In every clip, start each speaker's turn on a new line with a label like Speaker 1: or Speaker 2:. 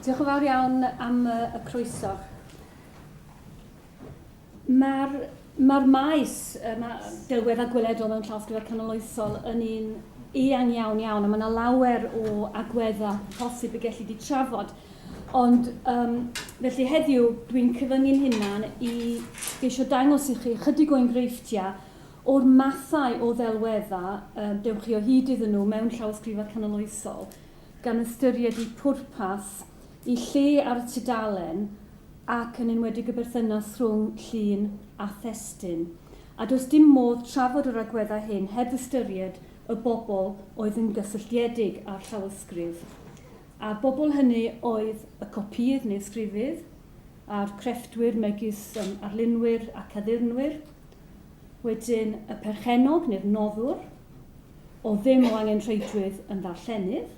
Speaker 1: Diolch yn fawr iawn am y, y croeso. Mae'r mae maes mae delwedd a gweledol mewn llawysgrifau canoloesol yn un eang iawn iawn, a mae yna lawer o agweddau posib y gelli di trafod. Ond um, felly heddiw dwi'n cyfyngu'n hunan i geisio dangos i chi chydig o enghreifftiau o'r mathau o ddelweddau um, dewch chi o hyd iddyn nhw mewn llawysgrifau canoloesol, gan ystyried eu pwrpas, eu lle ar y tudalen ac yn enwedig y berthynas rhwng llun a thestun. A does dim modd trafod yr agweddau hyn heb ystyried y bobl oedd yn gysylltiedig â'r llawysgrif. A'r bobl hynny oedd y copïydd neu ysgrifydd, a'r crefftwyr megis arlunwyr ac addurnwyr, wedyn y perchennog neu'r noddwr, o ddim o angenrheidrwydd yn ddarllenydd,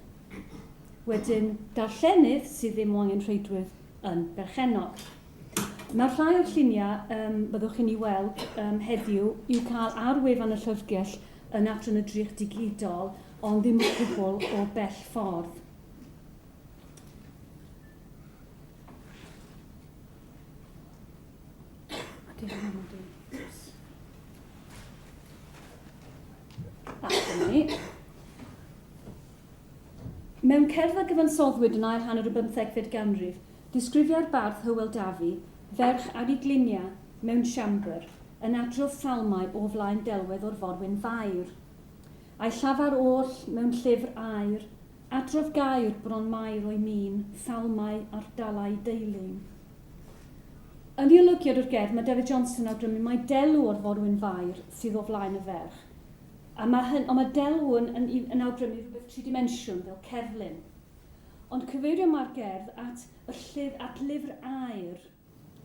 Speaker 1: wedyn darllenydd sydd ddim o angenrheidrwydd yn berchennog. Mae rhai o'r lluniau um, byddwch chi'n ei weld um, heddiw i'w cael ar wefan y llyfrgell yn adran y drych digidol, ond ddim o gwbl o bell ffordd. Dyna ni. Mewn cerdd a gyfansoddwyd yn ail hanner y bymthegfed ganrif, disgrifia'r bardd Hywel Dafi ferch ar ei gliniau mewn siambr, yn adrodd salmau o flaen delwedd o'r Forwyn Fair. A'i llafar oll mewn llyfr aur, adrodd gair bron Mair o'i min, salmau ardalau deulu'n. Yn ei olygiad o'r gerdd, mae David Johnson yn awgrymu mai delw o'r Forwyn Fair sydd o flaen y ferch. A mae hyn, ond mae delw yn, yn, yn awgrymu rhywbeth tridimensiwn, fel cerflun. Ond cyfeirio mae'r gerdd at y llyfr, at lyfr aur,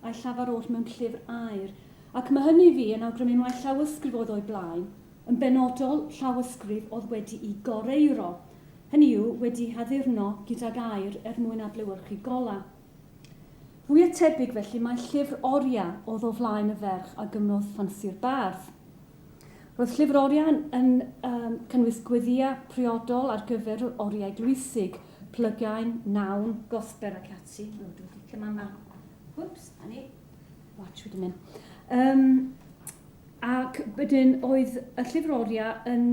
Speaker 1: a'i llafar oll mewn llyfr aur. Ac mae hynny i fi yn awgrymu mai llawysgrif oedd o'i blaen, yn benodol llawysgrif oedd wedi'i goreuro, hynny yw, wedi'i haddurno gydag aur er mwyn adlewyrchu golau. Fwya tebyg felly mai llyfr oriau oedd o flaen y ferch a gymrodd ffansi'r bardd. Roedd llyfr oriau yn, yn um, cynnwys gweddïau priodol ar gyfer yr oriau eglwysig, plygain, nawn, gosber ac ati. O, dwi wedi cyma Whoops, na ni. Watch wedi mynd. Um, ac wedyn oedd y llyfr oriau yn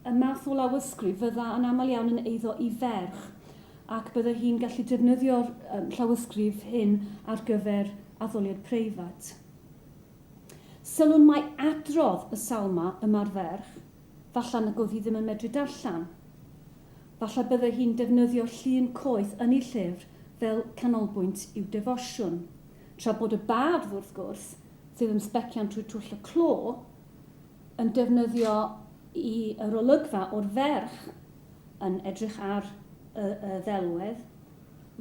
Speaker 1: y math o lawysgrif fydda yn aml iawn yn eiddo i ferch, ac bydde hi'n gallu defnyddio'r um, llawysgrif hyn ar gyfer addoliad preifat. Sylwn mai adrodd y salma yma'r ferch, falla nag oedd hi ddim yn medru darllen. Falla bydde hi'n defnyddio llun coeth yn ei llyfr fel canolbwynt i'w defosiwn. Tra bod y bardd, wrth gwrs, sydd yn sbecian trwy twll y clo, yn defnyddio i yr olygfa o'r ferch yn edrych ar y, y ddelwedd,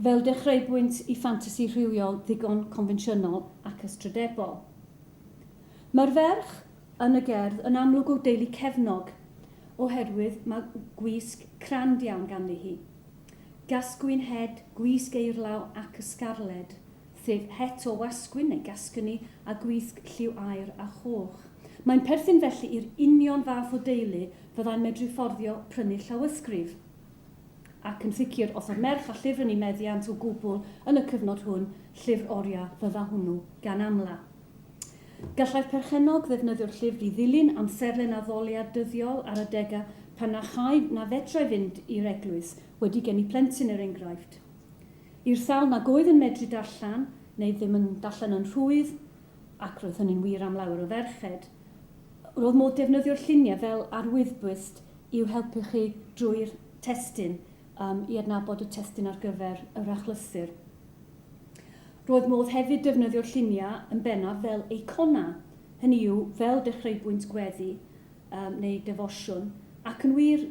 Speaker 1: fel dechreubwynt i ffantasi rhywiol ddigon confensiynol ac ystrydebol. Mae'r ferch yn y gerdd yn amlwg o deulu cefnog, oherwydd mae gwisg crand iawn ganddi hi. Gasgwyn het, gwisg eirlaw ac ysgarled, sef het o wasgwyn neu gasgwni a gwisg lliw aur a choch. Mae'n perthyn felly i'r union fath o deulu fyddai'n medru fforddio prynu llawysgrif. Ac yn sicr, os oedd merch â llyfr yn ei meddiant o gwbl yn y cyfnod hwn, llyfr oriau fydda hwnnw gan amla. Gallai'r perchennog ddefnyddio'r llyfr i ddilyn amserlen addoliad dyddiol ar adegau pan na chai na fedrai fynd i'r eglwys, wedi geni plentyn er enghraifft. I'r sawl nag oedd yn medru darllen, neu ddim yn darllen yn rhwydd, ac roedd hynny'n wir am lawer o ferched, roedd modd defnyddio'r lluniau fel arwyddbyst i'w helpu chi drwy'r testun, um, i adnabod y testun ar gyfer yr achlysur. Roedd modd hefyd defnyddio'r lluniau yn bennaf fel eiconau, hynny yw, fel dechreubwynt gweddi um, neu defosiwn, ac yn wir,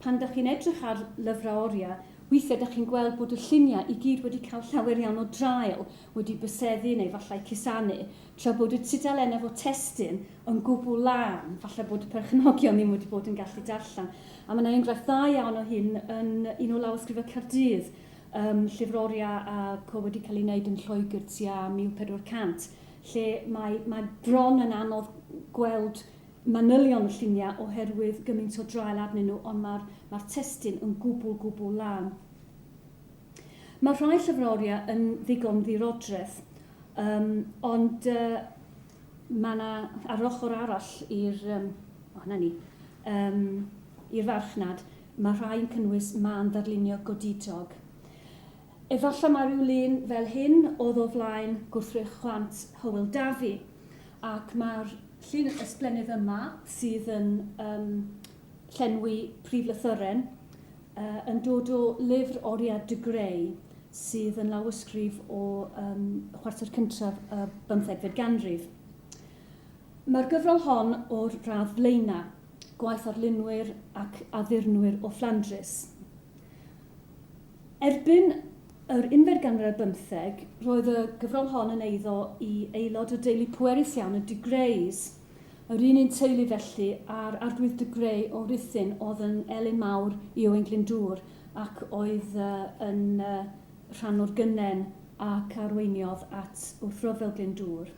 Speaker 1: pan dach chi'n edrych ar lyfrau oriau, weithiau dach chi'n gweld bod y lluniau i gyd wedi cael llawer iawn o draul, wedi byseddu neu falle cusanu, tra bod y tudalennau efo testun yn gwbl lân, falle bod y perchenogion ddim wedi bod yn gallu darllen. A mae yna enghraifft dda iawn o hyn yn un o lawysgrifau Caerdydd, um, llyfr oriau a co wedi cael ei wneud yn Lloegr tua 1400, lle mae, mae bron yn anodd gweld manylion y lluniau oherwydd gymaint o draul arnyn nhw, ond mae'r mae testun yn gwbl, gwbl lân. Mae rhai llyfrau oriau yn ddigon ddirodreth, ond mae yna ar yr ochr arall i'r o, 'na ni, i'r farchnad, mae rhai yn cynnwys mân ddarlunio godidog. Efallai mai rhyw lun fel hyn oedd o flaen gwrthrych chwant Hywel Dafi, ac mae'r llun ysblennydd yma, sydd yn um, llenwi prif lythyren, yn dod o lyfr Oriad de Grey, sydd yn lawysgrif o um, chwarter cyntaf y bymthegfed ganrif. Mae'r gyfrol hon o'r radd flaenau, gwaith arlunwyr ac addurnwyr o Fflandrys. Erbyn yr unfed ganrif ar bymtheg, roedd y gyfrol hon yn eiddo i aelod o deulu pwerus iawn, y de Greys. Yr un un teulu felly â'r Arglwydd de Grey o Ruthun oedd yn elyn mawr i Owain Glyndŵr ac oedd yn rhan o'r gynnen ac arweiniodd at wrthryfel Glyndŵr.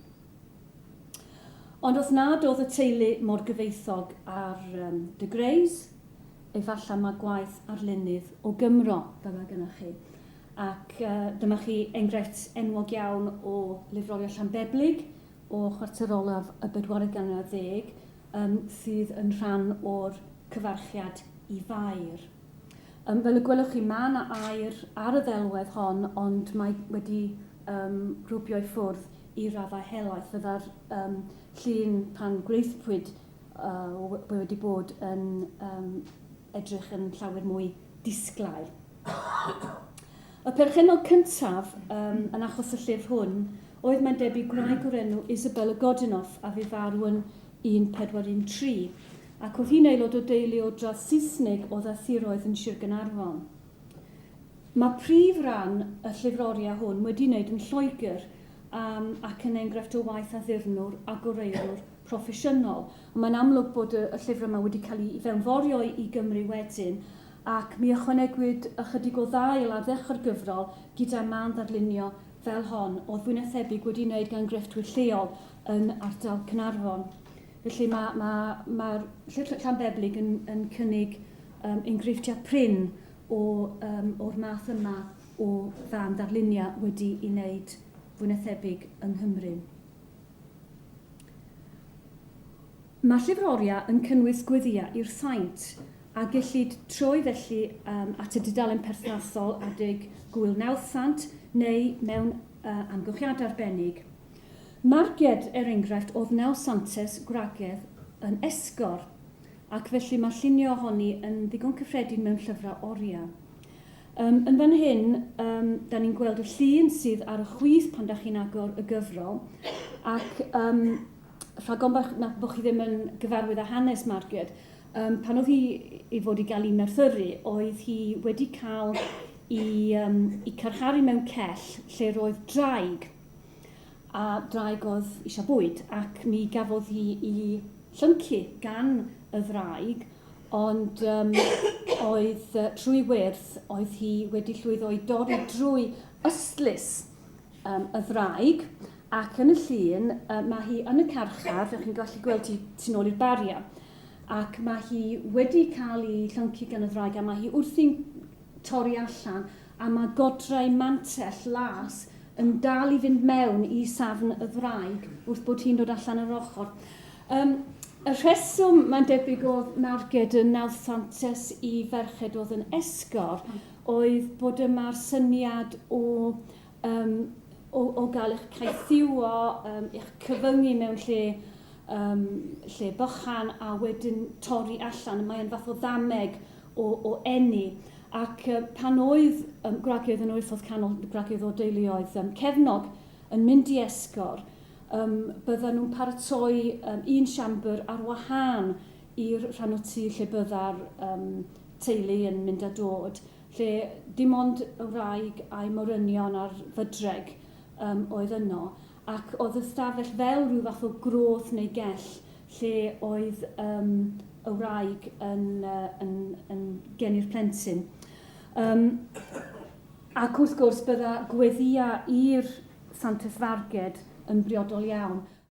Speaker 1: Ond os nad oedd y teulu mor gyfoethog â'r de Greys, efallai mae gwaith arlunydd o Gymro fel mae gennych chi. Ac dyma chi enghraifft enwog iawn o lyfroliaeth Llanbeblig o chwarter olaf y bedwaredd ganrif ar ddeg, sydd yn rhan o'r cyfarchiad i Fair. Fel y gwelwch chi, mae yna air ar y ddelwedd hon, ond mae wedi rwbio i ffwrdd i raddau helaeth. Fydda'r llun pan gwnaethpwyd wedi bod yn edrych yn llawer mwy disglair. Y perchennog cyntaf yn achos y llyfr hwn oedd mae'n debyg gwraig o'r enw Isabella Godenoff a fu farw yn 1413, ac oedd hi'n aelod o deulu o dras Saesnig o ddathiroedd yn Sir Gaernarfon. Mae prif ran y llyfr oriau hwn wedi wneud yn Lloegr ac yn enghraifft o waith addurnwr a goreurwr proffesiynol. Ond mae'n amlwg bod y llyfr yma wedi cael ei fewnforio i Gymru wedyn, ac mi ychwanegwyd ychydig o ddail ar ddechrau'r gyfrol gyda mân ddarlunio fel hon, oedd fwy na thebyg wedi wneud gan grefftwyr lleol yn ardal Caernarfon. Felly mae, mae, mae'r llyfr Llanbeblig yn, yn cynnig enghreifftiau prin o, um, o'r math yma o fân ddarluniau wedi ei wneud fwy na thebyg yng Nghymru. Mae llyfr oriau yn cynnwys gweddïau i'r saint, a gellid troi felly at y dudalen perthnasol adeg Gŵyl Nawddsant neu mewn amgylchiadau arbennig. Marged, er enghraifft, oedd nawdsantes gwragedd yn esgor, ac felly mae llunio ohoni yn ddigon cyffredin mewn llyfrau oriau. Yn fan hyn, da ni'n gweld y llun sydd ar y chwith pan da chi'n agor y gyfrol, ac rhag ofn bach na bod chi ddim yn gyfarwydd â hanes Marged, pan oedd hi i fod i gael ei merthyru, oedd hi wedi cael i, i carcharu mewn cell lle roedd draig, a draig oedd eisiau bwyd, ac mi gafodd hi i llyncu gan y ddraig, ond oedd trwy wyrth oedd hi wedi llwyddo i dorri drwy ystlys y ddraig, ac yn y llun mae hi yn y carchar, fel chi'n gallu gweld hi tu nôl i'r bariau, ac mae hi wedi cael ei llyncu gan y ddraig a mae hi wrthi'n torri allan a mae godrau mantell las yn dal i fynd mewn i safn y ddraig wrth bod hi'n dod allan yr ochr. Um, y rheswm mae'n debyg oedd Marged yn nawdsantes i ferched oedd yn esgor oedd bod yma'r syniad o, um, o, o gael eich caethiwo, eich cyfyngu mewn lle, um, lle bychan a wedyn torri allan. Mae'n fath o ddameg o, o eni. Ac pan oedd gwragedd yn oesoedd canol, gwragedd o deuluoedd cefnog yn mynd i esgor, bydden nhw'n paratoi un siambr ar wahân i'r rhan o tŷ lle bydda'r teulu yn mynd a dod, lle dim ond y wraig a'i morynion a'r fydreg oedd yno, ac oedd y stafell fel rhyw fath o groth neu gell lle oedd y wraig yn, yn, yn geni'r plentyn. Ac wrth gwrs bydda gweddïau i'r Santes Farged yn briodol iawn.